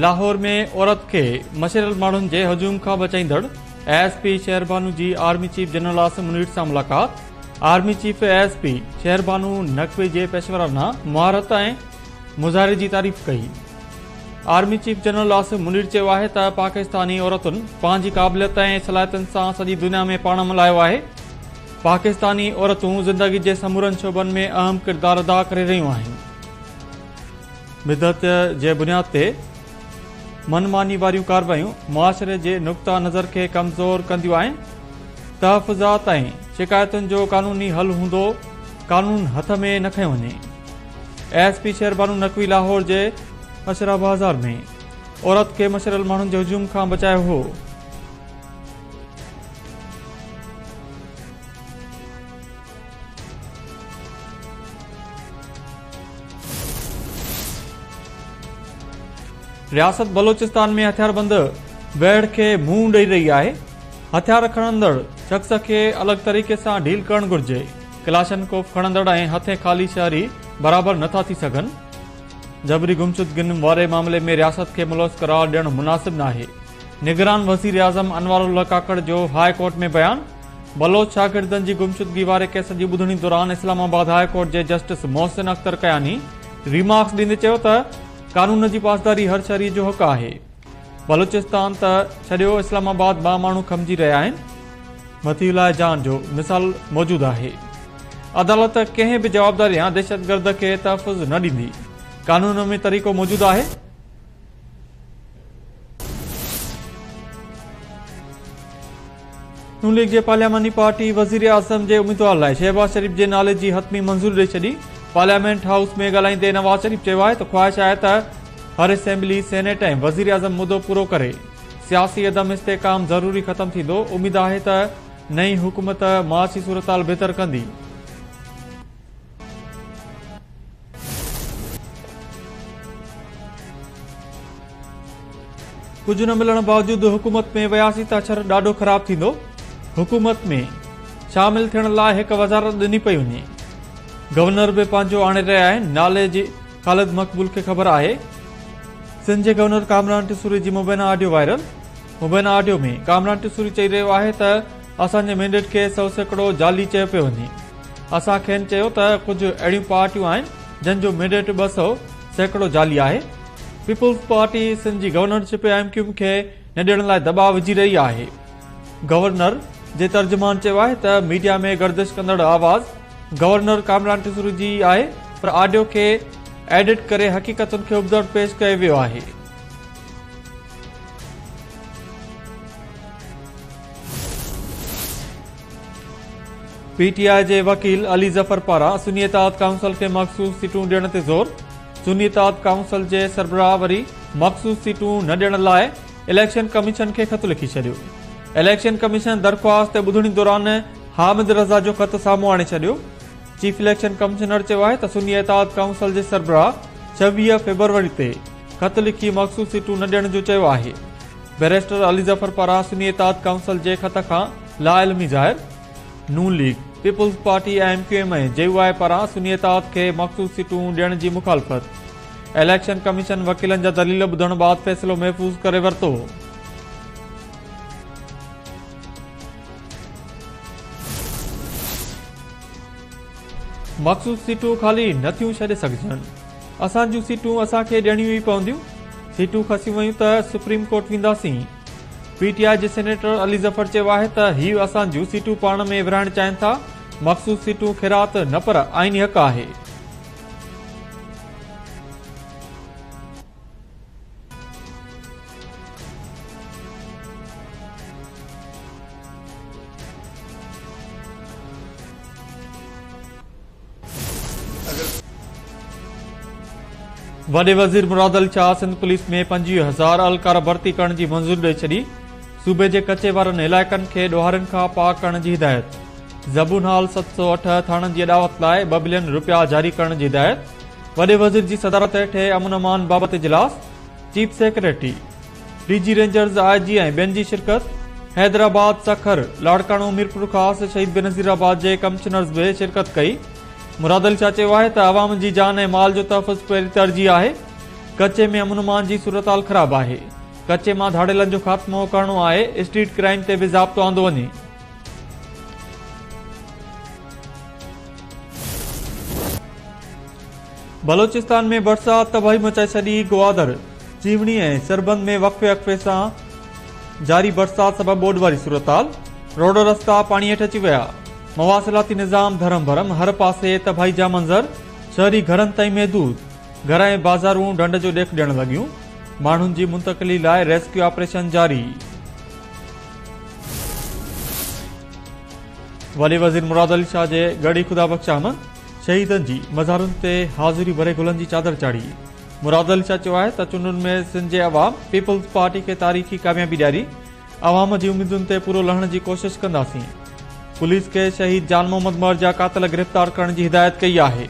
لاهور ۾ عورت کي مڇريل ماڻهن جي هجوم کان بچائيندڙ ايس پي شهربانو جي army chief general Asim Munir سان ملاقات، army chief S P Shehrbano Naqvi جي پيشورانه مهارت ۽ مظاهري جي تعريف ڪئي. Army chief general Asim Munir چيو آهي ته پاڪستاني عورتن پنهنجي قابليت ۽ صلاحيتن سان سڄي دنيا ۾ پاڻ ملهايو آهي، پاڪستاني عورتون زندگي جي سمورن شعبن ۾ اهم ڪردار ادا ڪري رهيون آهن. مدت جي بنياد تي من ماني واريون ڪارروايون معاشري جي نقطه نظر کي ڪمزور ڪنديون آهن، تحفظات ۽ شڪايتن جو قانوني حل هوندو، قانون هٿ ۾ نه کنيو وڃي. ايس پي شهربانو نقوي لاهور جي اشرا بازار ۾ عورت کي مڇريل ماڻهن جي هجوم کان بچايو هو. رياست بلوچستان ۾ هٿياربند ويڙهه کي منهن ڏئي رهي آهي، هٿيار کڻندڙ شخص کي الڳ طريقي سان ڊيل ڪرڻ گهرجي، ڪلاشنڪوف کڻندڙ ۽ هٿين خالي شهري برابر نٿا ٿي سگهن، جبري گمشدگين واري معاملي ۾ رياست کي ملوث قرار ڏيڻ مناسب ناهي، نگران وزيراعظم انوار الحق ڪاڪڙ جو هاء ڪورٽ ۾ بيان. بلوچ شاگردن جي گمشدگي واري ڪيس جي ٻڌڻي دوران اسلام آباد هاء ڪورٽ جي جسٽس محسن اختر ڪياني ريمارڪس ڏيندي چيو ته قانون جي پاسداري هر شهري جو حق آهي، بلوچستان ته ڇڏيو اسلام آباد مان ماڻهو کنڀجي رهيا آهن، مطيع الله جان جو مثال موجود آهي، عدالت ڪنهن به جوابدار يا دهشتگرد کي تحفظ نه ڏيندي، قانون ۾ طريقو موجود آهي. نون ليگ جي پارلياماني پارٽي وزيراعظم جي اميدوار لاء شهباز شريف جي نالي جي حتمي منظوري ڏئي ڇڏي. پارليامينٽ هائوس ۾ ڳالهائيندي نواز شريف چيو آهي ته خواهش آهي ته هر اسيمبلي، سينيٽ ۽ وزيراعظم مدو پورو ڪري، سياسي عدم استحڪام ضروري ختم ٿيندو، اميد آهي ته نئين حڪومت معاشي صورتحال بهتر ڪندي. ڪجهه نه ملڻ باوجود حڪومت ۾ وياسين ته اڇر ڏاڍو خراب ٿيندو، حڪومت ۾ شامل ٿيڻ لاء هڪ وزارت ڏني پئي وڃي، گورنر به پنهنجو آڻي رهيا آهن، نالي جي خالد مقبول کي خبر آهي، سنڌ جي گورنر ڪامران ٽسوري جي مبينا آڊيو وائرل، مبينا آڊيو ۾ ڪامران ٽسوري چئي رهيو آهي ته اسان جي مينڊيٽ کي 100% جعلي چيو پيو وڃي. اسان کين چيو ته ڪجهه اهڙيون پارٽيون آهن جن جو مينڊيٽ 200% جعلي آهي. پيپلز پارٽي سنڌ جي گورنرشپ ايم ڪيو ايم کي نه ڏيڻ لاء دٻاء وجهي رهي آهي. گورنر جي ترجمان چيو آهي ته ميڊيا ۾ گردش ڪندڙ آواز گورنر ڪامران ٽيسوري جي ئي آهي پر آڊيو کي ايڊٽ ڪري حقيقتن کي ابتڙ پيش ڪيو ويو آهي. پي ٽي آء جي وڪيل علي ظفر پاران سني اتحاد ڪائونسل کي مخصوص سيٽون ڏيڻ تي زور، سني اتحاد ڪائونسل جي سربراهه وري مخصوص سيٽون نه ڏيڻ لاء اليڪشن ڪميشن کي خط لکي ڇڏيو. اليڪشن ڪميشن درخواست تي ٻڌڻي دوران حامد رضا جو خط سامهون آڻي ڇڏيو. چيف اليڪشن ڪمشنر چيو آهي ته سني اتحاد ڪائونسل جي سربراهه 26 فيبروري تي خط لکي مخصوص سيٽون نه ڏيڻ جو چيو آهي. بئريسٽر علي ظفر پاران سني اتحاد ڪائونسل جي خط کان لاعلمي ظاهر، Noon league, peoples party, M Q M ۽ J U I پاران سني اتحاد کي مخصوص سيٽون ڏيڻ جي مخالفت، اليڪشن ڪميشن وڪيلن جا دليل ٻڌڻ بعد فيصلو محفوظ ڪري ورتو. مخصوص سيٽون خالي نه ٿيون ڇڏي سگهجن، اسان جون سيٽون اسان کي ڏيڻيون ئي پونديون، سيٽون کسيون ويون ته سپريم ڪورٽ وينداسين. پي ٽي آء جي سينيٽر علي ظفر چيو آهي ته هي اسان جون سيٽون پاڻ ۾ ورهائڻ چاهين ٿا، مخصوص سيٽون خيرات نه پر آئيني حق آهي. وڏي وزير مراد علي شاهه سنڌ پوليس ۾ 25 هزار اهلڪار ڀرتي ڪرڻ جي منظوري ڏئي ڇڏي، صوبي جي ڪچي وارن علائقن کي ڏوهارين کان پاڪ ڪرڻ جي هدايت، زبون حال 708 ٿاڻن جي اڏاوت لاء 2 بلين رپيا جاري ڪرڻ جي هدايت، وڏي وزير جي صدارت هيٺ امن امان بابت اجلاس، chief secretary, D G rangers, I G ۽ ٻين جي شرڪت، حيدرآباد، سکر، لاڙڪاڻو، ميرپورخاص، شهيد بينظير آباد جي ڪمشنرز به شرڪت ڪئي. مراد علي شاهه چيو آهي ته عوام جي جان ۽ مال جو تحفظ پهرين ترجيح آهي، ڪچي ۾ امن امان جي صورتحال خراب آهي، ڪچي مان ڌاڙيلن جو خاتمو ڪرڻو آهي، اسٽريٽ ڪرائيم تي به ضابطو آندو وڃي. بلوچستان ۾ برسات تباهي مچائي ڇڏي، گوادر، چيوڻي ۽ سربند ۾ وقفي وقفي سان جاري برسات سبب ٻوڏ واري صورتحال، روڊ رستا پاڻي هيٺ اچي ويا، مواصلاتي نظام ڌرم ڀرم، هر پاسي تباهي جا منظر، شهري گهرن تائين محدود، گهر ۽ بازارون ڍنڍ جو ڏيک ڏيڻ لڳيون، ماڻهن جي منتقلي لاء ريسڪيو آپريشن جاري. وڏي وزير مراد علي شاهه جي ڳڙهي خدا بخش احمد شهيدن جي مزارن تي حاضري ڀري گلن جي چادر چاڙهي. مراد علي شاهه چيو آهي ته چونڊن ۾ سنڌ جي عوام پيپلز پارٽي کي تاريخي ڪاميابي ڏياري، عوام جي اميدن تي پورو لهڻ جي ڪوشش ڪنداسين. پوليس کي شهيد جان محمد مهر جا قاتل گرفتار ڪرڻ جي هدايت ڪئي آهي.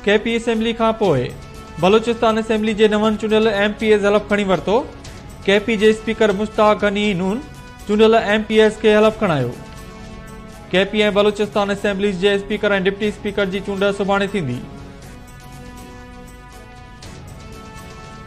ڪي پي اسيمبلي کان پوء بلوچستان اسيمبلي جي نون چونڊيل ايم پي ايز حلف کڻي ورتو، ڪي پي جي اسپيڪر مشتاق غني نون چونڊيل ايم پي ايز کي حلف کڻايو. ڪي پي ۽ بلوچستان اسيمبليز جي اسپيڪر ۽ ڊپٽي اسپيڪر جي چونڊ سڀاڻي ٿيندي.